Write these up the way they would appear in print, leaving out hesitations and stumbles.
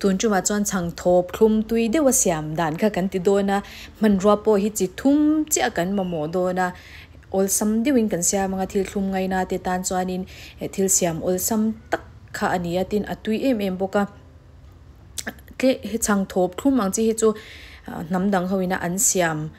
Tun tumah chuan chhang thawp thlum tui deuh a siam dan kha kan ti dawn a, hmanrua pawh hi chi thum chiah kan mamawh dawn a, awlsam deuhin kan siam anga thil thlum ngaina te tan chuanin thil siam awlsam tak kha a ni a, tin a tui em em bawk a, tle chhang thawp thlum ang chi hi chu hnam dang ho ina an siam.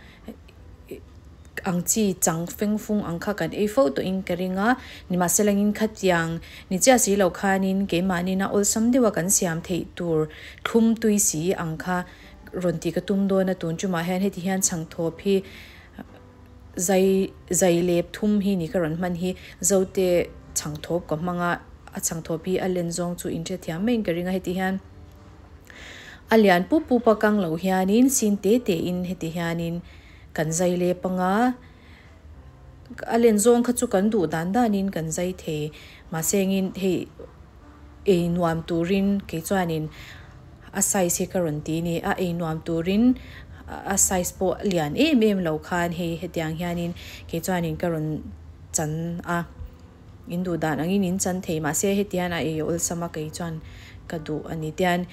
Ang chi chang feng fung ang kha kan ei fo tawhin ka ring a, nimahselangin khatiang ni chiah si lo khanin keimahnin a awlsam deuha kan siam theih tur thlum tui si ang kha rawn tih ka tum dawn a, tun tumah hian heti hian chhangthawp hi zai zai lep thum hi ni ka rawn hman hi zote chhangthawp ka hmang a, a chhangthawp hi a len zawng chu inhrethiam maiin ka ring a heti hian a lian pup pup a kang lo hianin sin te te in heti hianin. Kan zai leh panga a len zawng kha chu kan duh dan danin kan zai thei. Mahse engin hei ei nuam turin kei chuanin a size hi ka rawn ti a ni. A ei nuam turin a size pawh lian em em lo khan hei hetiang hianin kei chuanin ka rawn chan a. In duh dan angin in chan thei mahse hetiang a ei awlsam a kei chuan ka duh a ni. Tian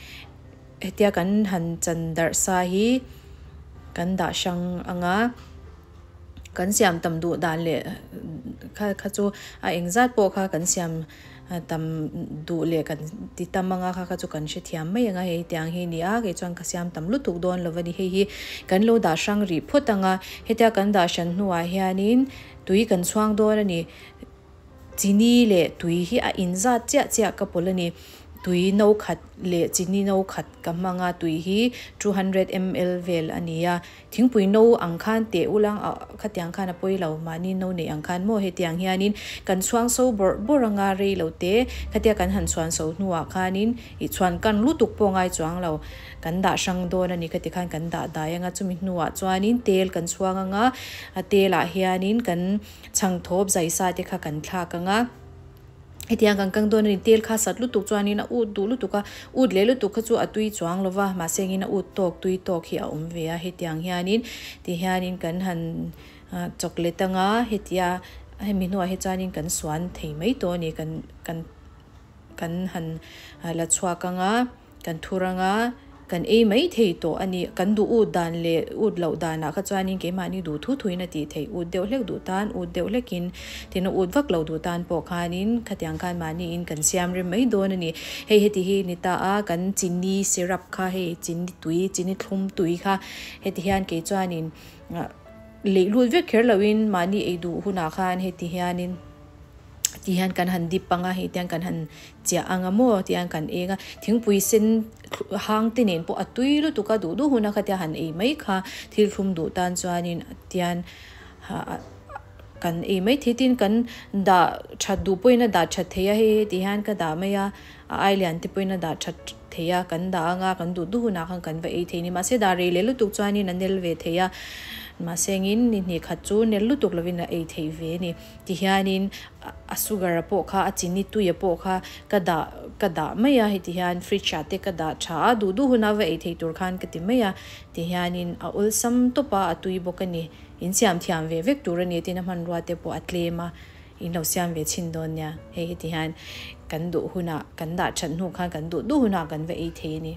Hetia kan han chan darh sa hi kan dah hrang ang a, kan siam tam duh dan leh kha kha chu a engzat pawh kha kan siam tam duh leh kan ti tam ang a kha kha chu kan hrethiam mai ang a, hei tiang hi a ni a kei chuan ka siam tam lutuk dawn lo a ni. Hei hi kan lo dah hrang rih phawt ang a, hetia kan dah hran hnuah hianin tui kan chhuang dawn a ni. Chini leh tui hi a inzat chiah chiah ka pawlh a ni. Tui no khat leh chini no khat ka hmang a, tui hi 200 ml vel a ni a. Thingpui no ang khan teh ulang ah khatiang khan a pawi lo, mahni no neih ang khan maw hetiang hianin kan chhuang so bawrh bawrh anga rei lo te khatia kan han chhuan so hnuah khanin ih chhuan kan lutuk pawh ngai chuang lo. Kan dah hrang dawn a ni khati khan kan dah dai anga chumi hnuah chuanin tel kan chhuang anga a telah hianin kan Chhangthawp zaisa te kha kan thlak ang a, hetiang kan kang dawn a ni, tel kha sat lutuk chuanin a ut duh lutuk a, ut leh lutuk kha chu a tui chuang lo va, mahse engin a ut tawk tui tawk hi a awm ve a, hetiang hianin ti hianin kan han chawk let ang a, hetia hemi hnuah hi chuanin kan suan thei mai tawh a ni, kan kan kan han la chhuak ang a. Kan thur anga kan ei mai thei tawh a ni. Kan duh ut dan leh ut loh danah kha chuanin keimahni duh thu thuin a tih theih. Ut deuh hlek duh tan ut deuh hlekin tin a ut vak lo duh tan pawh khanin khatiang khan mahniin kan siam rem mai dawn a ni. Hei heti hi ni ta a, kan chini syrup kha hei chini tui chini thlum tui kha heti hian kei chuanin leih lut vek kher loin mahni ei duh hunah khan heti hianin. Ti hian kan han dip ang a, hei tiang kan han chiah ang a maw tiang kan eng a, thingpui sen hang te nen pawh a tui lutuk a, duh duh hun a khatia han ei mai kha thil thlum duh tan chuanin tian kan ei mai thei tin kan dah that duh pawhin a dah that thei a, hei heti hian ka dah mai a, a ai lian te pawhin a dah that thei a, kan dah ang a, kan duh duh hunah khan kan va ei thei a ni, mahse dah rei leh lutuk chuanin a nel ve thei a, mahse engin ni hnih khat chu nel lutuk lovin a ei theih ve a ni. Tihianin a sugar a pawh kha a chini tui a pawh kha ka dah ka dah mai a heti hian fridge ah te ka dah tha a duh duh huna va ei thei tur khan ka ti mai a tihianin a awlsam tawp a a tui bawk a ni in siam thiam ve vek tur a ni tin a hmanrua te pawh a tlem a in lo siam ve chhin dawn nia hei heti hian kan duh hunah kan dah that hnu khan kan duh duh hunah kan va ei thei a ni.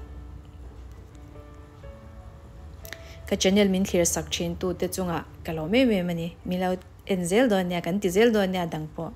Ka channel min thlir sak thin tu te chungah ka lawm em em a ni. Milo. En zel dawn nia, kan ti zel dawn nia dang pawh.